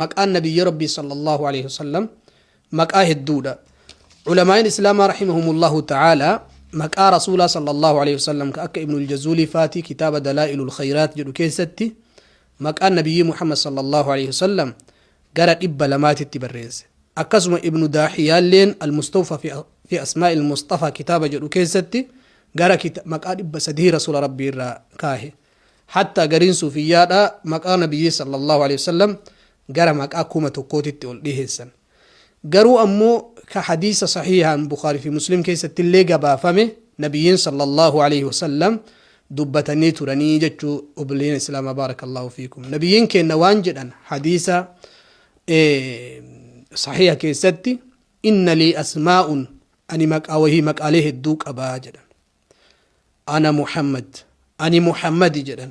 Maqaan nabiyyi Rabbii sallallahu alaihi wasallam maqaa hedduudha. Culamaa'iin Islaamaa rahimahumullahu ta'ala maqaa Rasuulaa sallallahu alaihi wasallam ka akka Ibnul Jazuulii faatii kitaaba Dalaa'ilul Khayraat jedhu keessatti maqaan nabiyyii Muhammad sallallahu alaihi wasallam gara 200titti barreesse. Akkasuma Ibnu Daahiyaalleen Al-Mustawfa fi Asmaa'il Mustafa kitaaba jedhu keessatti gara maqaa 300 Rasuula Rabbii irraa kaahe. Hattaa gariin suufiyyaadhaa maqaa nabiyyii sallallahu aleyhi wasallam gara maqaa 1000titti ol dhiheessan. Garuu ammoo ka hadiisa sahiihaan Bukhaarii fi Muslim keessattillee gabaafame nabiyyiin sallallahu aleyhi wasallam dubbatanii turanii jechuu obboleeyyan islaamaa baarakallahu fiikum. Nabiyyiin keenna waan jedhan hadiisa sahiiha keessatti inna lii asmaa'un ani maqaa wahii maqaalee hedduu qabaa jedhan. Ana Muhammad, ani Muhammadi jedhan.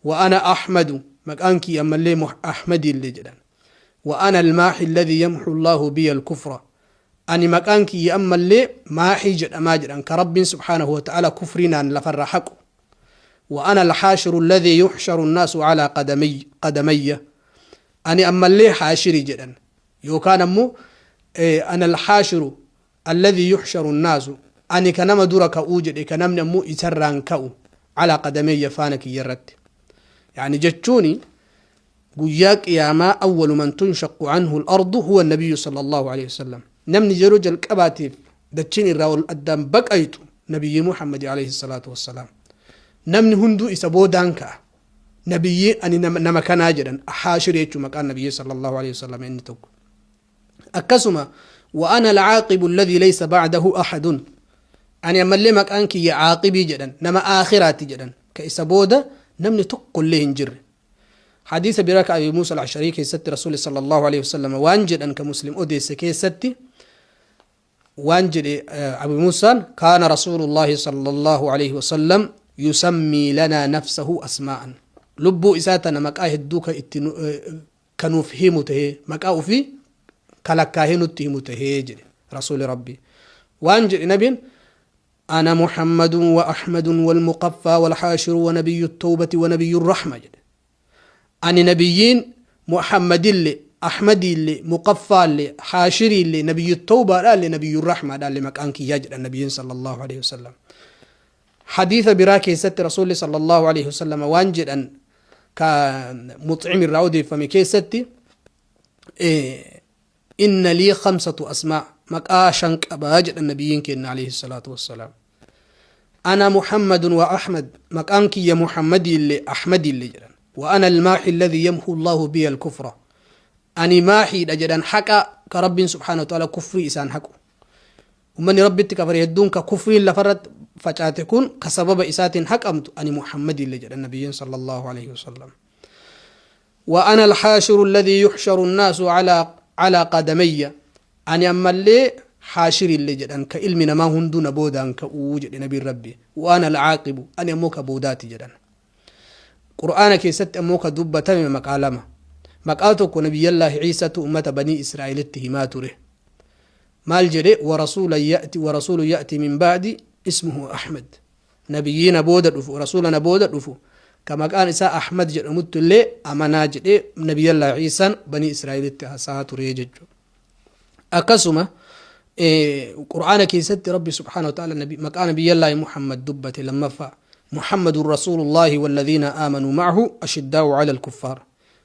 Wa ana Ahmadu, maqaan kiyya ammallee Ahmadillee jedhan. Wa ana al-maahi alladhi yamhu Allahu biya al-kufra. Ani maqaan kiyya ammallee Maahii jedhamaa jedhan ka Rabbiin subhaanahu wa ta'ala kufrii naan lafarraa haqu. Wa ana al-haashiru alladhi yuhsharu an-naasu ala qadamayya. Ani ammallee haashiri jedhan. Yookaan ammoo ana al-haashiru Alladhii yuhsharu nnaasu, ani ka nama dura ka'uu jedhe ka namni ammoo isarraan ka'u, alaa qadameyya faana kiyyarratti. Ya'ni jechuuni guyyaa qiyaamaa awwalu man tunshaqqu anhu al-ardu huwa nabiyyu sallallahu aleyhi wasallam. Namni yeroo jalqabaatiif dachiin irraa ol addaan baqaytu nabiyyii Muhammadi aleyhi salaatu wassalaam. Namni hunduu isa boodaan ka'a. Nabiyyii ani nama kanaa jedhan haashir jechuu maqaan nabiyyii sallallahu aleyhi wasallam inni tokko. Akkasuma wa ana al-caaqibu alladhii laysa ba'dahu ahadun ani ammallee maqaan kiyya caaqibii jedhan nama aakhiraati jedhan ka isa booda namni tokkollee hin jirre. Hadiisa biraa ka Abi Muusa al-Asharii keessatti Rasuulli sallallahu alaihi wasallam waan jedhan ka Muslim odeesse keessatti waan jedhe Abi Muusaan kaana Rasuulullaahi sallallahu alaihi wasallam yusammii lanaa nafsahu asmaa'an lubbuu isaa tana maqaa hedduu ka itti ka nuuf himu tahee maqaa ufii ka lakkaahee nutti himu tahee jedhe rasuuli rabbii waan jedhe nabiin ana muhammadun wa ahmadun wal muqaffaa wal haashiru wa nabiyyu tawbati wa nabiyyu rahma jedhe ani nabiyyiin muhammadille ahmadiille muqaffaalle haashiriille nabiyyu tawbaadhaalle nabiyyu rahmaadhaalle maqaan kiyyaa jedhan nabiyyiin sallallahu alaihi wasallam Hadiisa biraa keessatti Rasuulli sallallaahu aleyhi wasallam waan jedhan ka Muxcim irraa odeeffame keessatti inna lii khamsatu asmaa maqaa shan qabaa jedhan nabiyyiin keenna aleyhi salaatu wassalaam. Ana Muhammadun wa Ahmad maqaan kiyya Muhammadiillee Ahmadiillee jedhan. Wa ana almaahi alladhi yamhu Allahu biya alkufra. Ani maahiidha jedhan haqa ka Rabbiin subhaanahu wa ta'ala kufrii isaan haqu. Ummanni Rabbitti kafare hedduun ka kufriin lafarratti facaate kun ka sababa isaatiin haqamtu ani Muhammadille jedhan nabiyyiin sallallahu alaihi wasallam. Wa ana alhaashiru alladhii yuhsharu annaasu alaa qadamayya ani ammallee haashirillee jedhan ka ilmi namaa hunduu na boodaan ka'uu jedhe nabiin Rabbi. Wa ana alcaaqibu ani ammoo ka boodaati jedhan. Qur'aana keessatti ammoo ka dubbatame maqaa lama. Maqaa tokko nabiyyallaahi Ciisatu ummata banii Israa'elitti himaa ture. Maal jedhe warasuulan ya'ti warasuulu ya'ti min ba'di ismuhu Ahmad. Nabiyyii na booda dhufu rasuula na booda dhufu ka maqaan isaa Ahmad jedhamutti illee amanaa jedhee nabiyyallaahi Ciisaan banii Israa'elitti haasahaa ture jechuudha. Akkasuma Qur'aana keessatti Rabbi subhaanahu wa ta'ala maqaa nabiyyallaahi Muhammad dubbate lammaffaa Muhammadun rasuulullaahi walladhiina aamanuu ma'ahu ashiddaa'u ala al-kuffaar.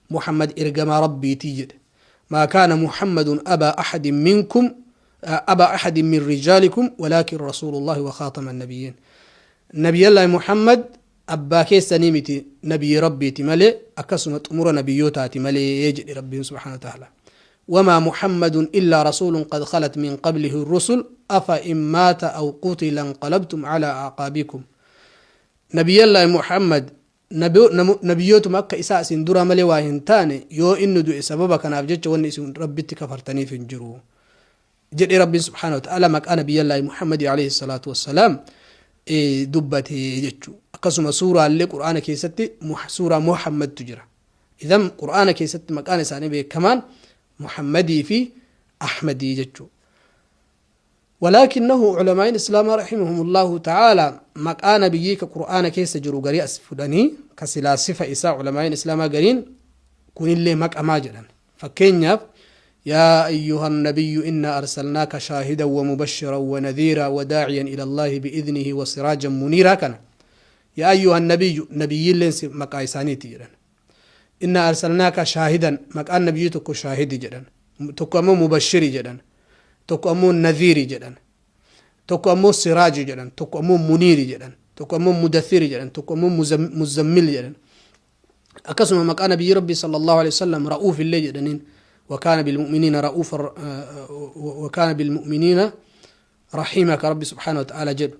Muhammad ergamaa Rabbiitii jedhe. Maa kaana Muhammadun abaa ahadin minkum abaa ahadin min rijaalikum walaakin rasuulullaahi wa khaatama nabiyyiin. Nabiyyallaahi Muhammad abbaa keessanii miti nabiyyi Rabbiiti malee akkasuma xumura nabiyyootaati malee jedhe Rabbiin subhaanahu wa ta'ala. Wamaa Muhammadun illaa rasuulun qad khalat min qablihi rusul afa in maata aw qutila inqalabtum alaa a'qaabikum. Nabiyyallaahi Muhammad nabiyyootuma akka isaa isin duraa malee waa hin taane yoo inni du'e sababa kanaaf jecha wanni isin Rabbitti kafartaniif hin jiru. Jedhee Rabbiin subhaanahu wa ta'ala maqaa nabiyyallaahi Muhammadi alayhi salaatu wassalaam dubbate jechuu. Akkasuma suuraallee Qur'aana keessatti suuraa Muhammadtu jira. Idan Qur'aana keessatti maqaan isaanii beekamaan Muhammadii fi Ahmadii jechuu. Walaakinnahu ulamaa'iin Islaamaa rahimahumullaahu ta'aalaa maqaa nabiyyii ka Qur'aana keessa jiru garii as fudhanii ka silaa sifa isaa ulamaa'iin Islaamaa gariin kunillee maqamaa jedhan. Fakkeenyaaf, yaa ayyuha nabiyyu innaa arsalnaaka shaahidan wa mubashiran wa nadhiiraa wa daaciyan ila Allaahi bi'idhnihi wa siraajan muniiraa kana yaa ayyuha nabiyyu, nabiyyiilleen maqaa isaaniiti jedhan. Innaa arsalnaaka shaahidan, maqaan nabiyyii tokko shaahidi jedhan, tokko ammoo mubashiri jedhan, tokko ammoo nadhiiri jedhan, tokko ammoo siraaji jedhan, tokko ammoo muniiri jedhan, tokko ammoo mudathiri jedhan, tokko ammoo muzammil jedhan. Akkasuma maqaa nabiyyi Rabbii sallallahu alaihi wasallam ra'uuf illee jedhaniin, wakaana bilmu'miniina ra'uufa wakaana bilmu'miniina rahiima ka Rabbi subhaanahu wa ta'ala jedhu,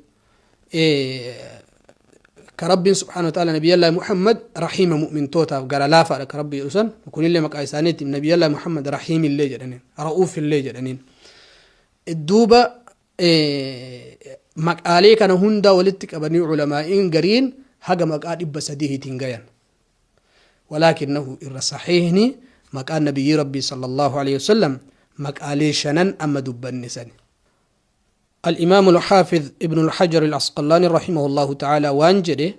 ka Rabbiin subhaanahu wa ta'ala nabiyyallaahi Muhammad rahiima, mu'mintootaaf gara laafaadha ka Rabbi jedhu san, kunillee maqaa isaaniiti. Nabiyyallaahi Muhammad rahiim illee jedhaniin, ra'uuf illee jedhaniin. Duuba maqaalee kana hundaa walitti qabanii ulamaa'iin gariin haga maqaa 300tiin gayan. Walaakinnahu irra sahiihni maqaan nabiyyii Rabbii sallallahu alaihi wasallam maqaalee shanan amma dubbanne sani. Al-Imaam al-Haafiz Ibn al-Hajar al-Asqalaani rahimahullahu ta'ala waan jedhe,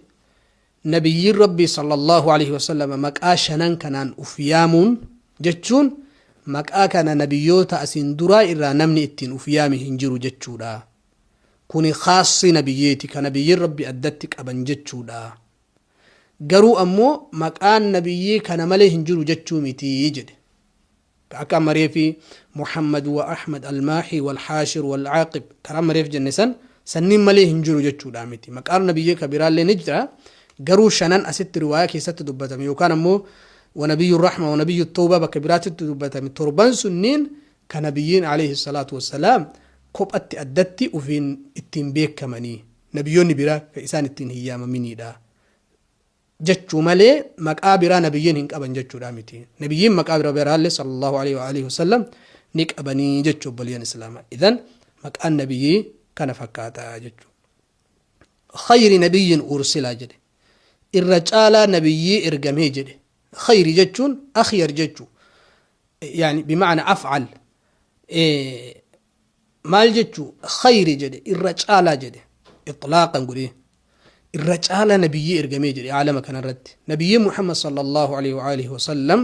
nabiyyiin Rabbii sallallahu alaihi wasallam maqaa shanan kanaan uf yaamuun jechuun maqaa kana nabiyyoota asiin duraa irraa namni ittiin uf yaame hin jiru jechuudha. Kuni khaassii nabiyyiiti, ka nabiyyiin Rabbii addatti qaban jechuudha. Garuu ammoo maqaan nabiyyii kana malee hin jiru jechuu miti jedhe. Ka akka amma reefi Muhammad wa Ahmad al-Maahi wal Haashir wal Aaqib kan amma reef jenne san sanniin malee hin jiru jechuudha miti. Maqaan nabiyyii ka biraallee ni jira. Garuu shanan asitti riwaayaa keessatti dubbatame yookaan ammoo wa nabiyyu rahma wa nabiyyu tawbaa bakka biraatitti dubbatame, torban sunniin ka nabiyyiin alayhi salaatu wassalaam kophatti addatti ufiin ittiin beekamanii, nabiyyoonni biraa ka isaan ittiin hin yaamaminiidha jechuu malee maqaa biraa nabiyyiin hin qaban jechuudha miti. Nabiyyiin maqaa bira biraallee sallallahu alaihi wa alihi wasallam ni qabanii jechuu, obboleeyyan islaamaa. Idan maqaan nabiyyii kana fakkaata jechuu. Khayri nabiyyin ursila jedhe. Irra caalaa nabiyyii ergamee jedhe. Khayri jechuun akhyar jechuu. Yani bima'ana af'al. Maal jechuu khayri jedhe? Irra caalaa jedhe, ixlaaqan godhee irra caalaa nabiyyii ergamee jedhe. Aalama kanarratti nabiyyiin Muhammad sallallahu alaihi wa alihi wasallam